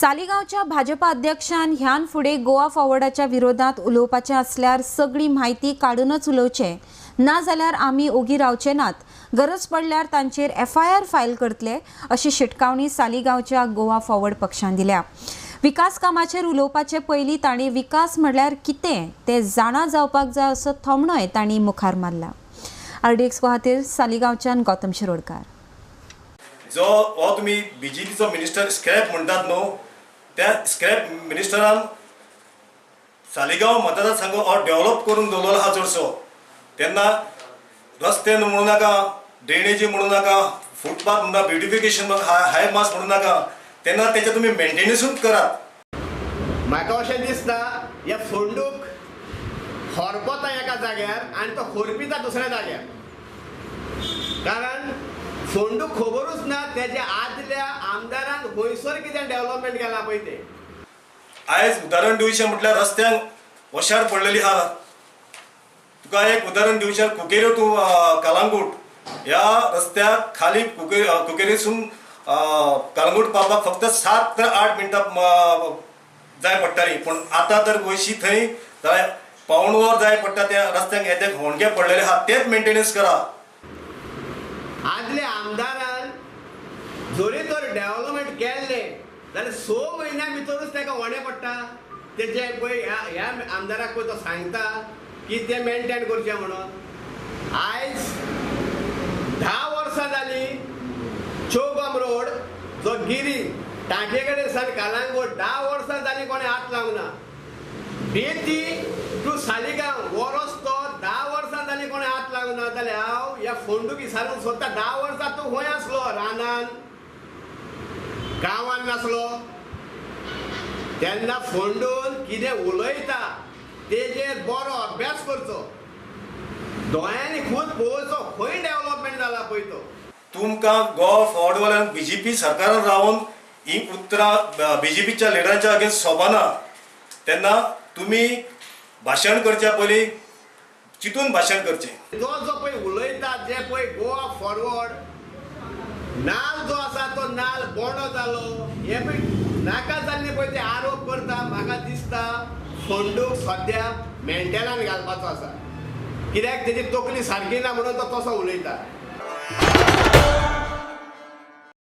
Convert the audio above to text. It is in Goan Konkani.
सालिगांवच्या भाजपा अध्यक्षान ह्यान फुडें गोवा फॉरवर्डाच्या विरोधात उलोवपाचें आसल्यार सगळी म्हायती काडूनच उलोवचें, ना जाल्यार आमी ओगी रावचे नात, गरज पडल्यार तांचेर एफआयआर फायल करतले अशी शिटकावणी सालिगांवच्या गोवा फॉरवर्ड पक्षान दिल्या। विकास कामाचेर उलोवपाचे पयलीं तांणी विकास म्हणल्यार कितें तें जाणा जावपाक जाय असो थोमणोय तांणी मुखार मारला। आरडीएक्स खातीर सालिगांवच्यान गौतम शिरोडकार। जो हो तुमी बीजेपीचो मिनिस्टर स्क्रॅप म्हणटात न्हू, त्या स्क्रॅप मिनिस्टरान सालिगांव मतदारसंघ हो डेव्हलप करून दवरलो आहा चडसो। तेन्ना रस्ते म्हणू नाका, ड्रेनेजी म्हणू नाका, फुटपाथ म्हणू नाका, ब्युटिफिकेशन हाय मास म्हणू नाका, तेन्ना तेचे तुमी मेंटेनन्सूच करात। म्हाका अशें दिसता ह्या फोंडूक होरपता एका जाग्यार आनी तो खोरपिता दुसऱ्या जाग्यार, कारण फोंडूक खबरूच ना तेज्या आदल्या आमदारान खंयसर कितें डेव्हलपमेंट केलां पळय तें। आयज उदाहरण दिवचें म्हटल्यार रस्त्यांक वशार पडलेली आहा। तुका एक उदाहरण दिवचें, कुकेरी टू कलांगूट ह्या रस्त्याक खाली कुकेरीसून कलांगूट पावपाक फक्त 7 ते 8 मिनटां जाय पडटाली, पूण आतां तर वयशी थंय जाल्यार पावण वर जाय पडटा। त्या रस्त्यांक येते होणके पडलेले आहा, तेच मेंटेनन्स करा। आदल्या आमदारान जरी तर डेव्हलपमेंट केल्लें जाल्यार 6 म्हयन्या भितरूच ताका वणे पडटा। तेजे पळय ह्या आमदाराक पळय तो सांगता की तें मेंटेन करचें म्हणून। आयज 10 वर्सां जालीं चौगाम रोड जो गिरी टांके कडेन सावन कलांगूट 10 वर्सां जालीं कोणें हात लावंक ना। बेती टू सालिगांव हो रस्तो 10 वर्सां जालीं कोणें हात लावंक ना। जाल्यार हांव ह्या फोंडूक विचारूंक सोदता, 10 वर्सां तूं खंय आसलो? रानान, गांवान नासलो? तेन्ना फोंडून कितें उलयता तेजेर बरो अभ्यास करचो, दोळ्यांनी खूद पळोवचो खंय डेव्हलपमेंट जाला पळय तो। तुमकां गोवा फॉरवर्ड बीजेपी सरकारान रावन ही उतरां बीजेपीच्या लिडरांच्या अगेन्स्ट सोबना, तेन्ना तुमी भाशण करच्या पयलीं चिंतून भाशण करचें। जो जो पळय उलयता जे पळय गोवा फॉरवर्ड नाल जो आसा तो नाल बोंडो जालो हे पळय नाका जाल्ले पळय ते आरोप करता। म्हाका दिसता फोंडूक सद्या मेंटेनान घालपाचो आसा, कित्याक तेजी तकली सारकी ना म्हणून तो तसो उलयता।